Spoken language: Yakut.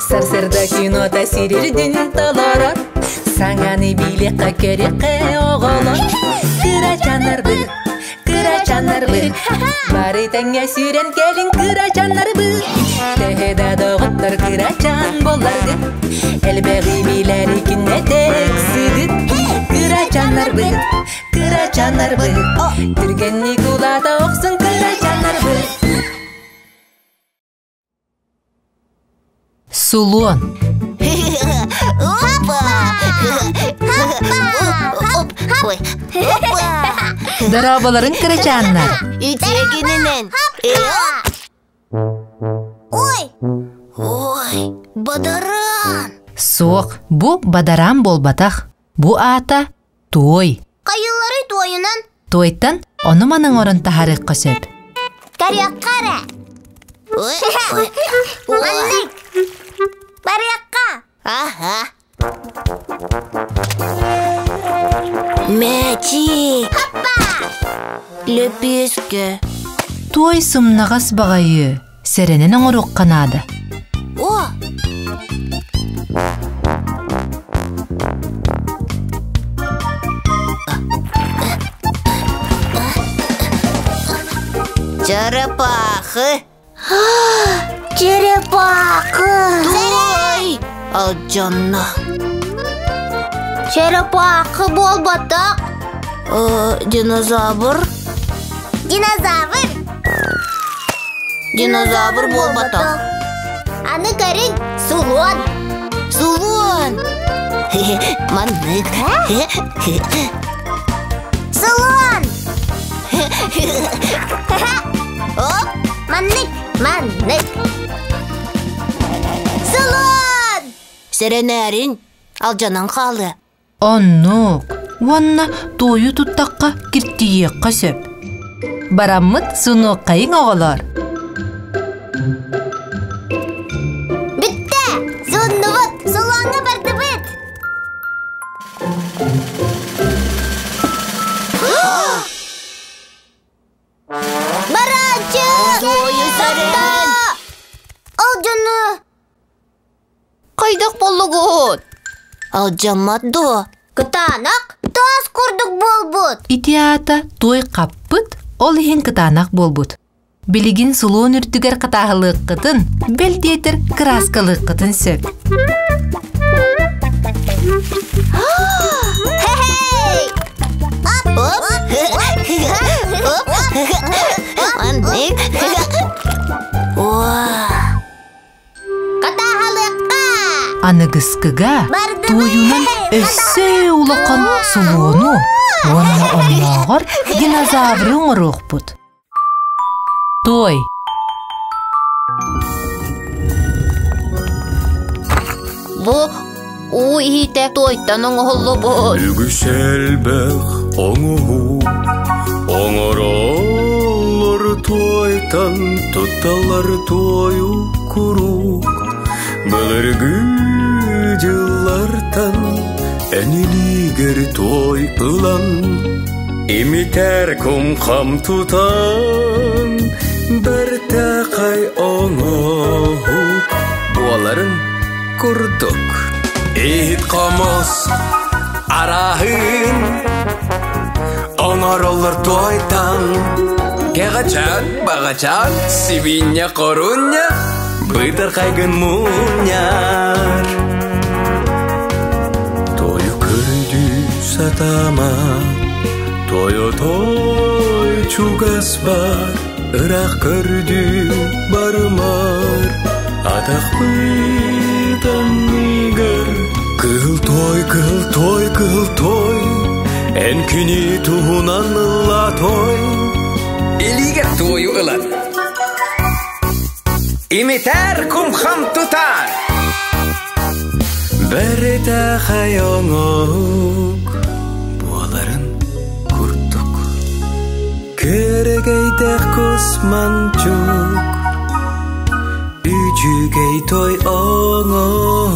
Сарсырда кинота сирирдин толорор, Саҥаны билиэххэ көрүөххэ оҕолор. Кырачаннарбыт, кырачаннарбыт, Бары тэҥҥэ сүүрэн кэлиҥ кырачаннарбыт. Төһө да доҕоттор кырачан буолларгыт, Элбэҕи билэри күннэтэ ыксыгыт. Кырачаннарбыт, кырачаннарбыт, Түргэнник улаата охсун кырачаннарбыт. Сулуон. Опа! Оп! Ой, опа! Дорооболорун кырачааннар. Үтүөгүнүнэн. Ой! Ой, бадаран! Суох, бу бадаран буолбатах. Бу аата туой. Хайыллары туойунан? Туойтан ону-маны оҥорон таһаарыахха сөп. Көрүөххэ эрэ. Маннык. Барыахха. Аха. Мэчик. Хаппа! Лөпүөскэ. Туой сымнаҕас баҕайы, сэрэнэн оҥоруохха наада. О! Черепахы! Черепахы! Той! Алдьанна. Черепахы буолбатах. Динозавр. Динозавр! Динозавр буолбатах. Аны көрүҥ, сулуон. Сулуон! Маннык. Сулуон! Оп, маннык, маннык. Сулуон! Сэрэнээрин, алдьанан хаалыа. Оннук. Уонна туойу туттахха киртийиэххэ сөп. Бараммыт сунуоххайыҥ оҕолоор. Бүттэ! Сууннубут! Сулуоҥҥа бардыбыт! Барааччы! Туойу сэрэн! Ол дьону Хайдах буоллугут? Алдьаммат дуо? Кытаанах таас курдук буолбут. Ити аата туой хаппыт, ол иһин кытаанах буолбут. Билигин сулуон үрдүгэр хатааһылыаххытын, бэл диэтэр кырааскалыаххытын сөп. Хей! Оп! Оп! Оп! Маннык. Уа! Аныгыскыга туойунан өссө улахан сулуону уонна оннооҕор динозавры оҥоруохпут. Той. Бу уу иһитэ туойтан оҥоһуллубут. Үгүс элбэх оҥоһуу оҥороллор туойтан тутталлар туойу куруук былыргы дьыллартан энилигэр туой ылан имитэр кум-хам тутан бэртээхэй оҥоһук буоларын курдук иһит хомус арааһын оҥороллор туойтан кэҕэчээн баҕачаан сибиинньэ хорунньа бытархайгын мунньар тойу көрдүү сатаама тойо той чугас бар ыраах көрдүү барымар Атахпыт анныгар Кыһыл той, кыһыл той, кыһыл той Эн күнү туһунан ылла той Илиигэр туойу ылан Имитэр кумхам тутан Бэртэхэй оҥоһук буоларын курдук Күөрэгэйдэх кусманчук Үчүгэй той оҥоһук.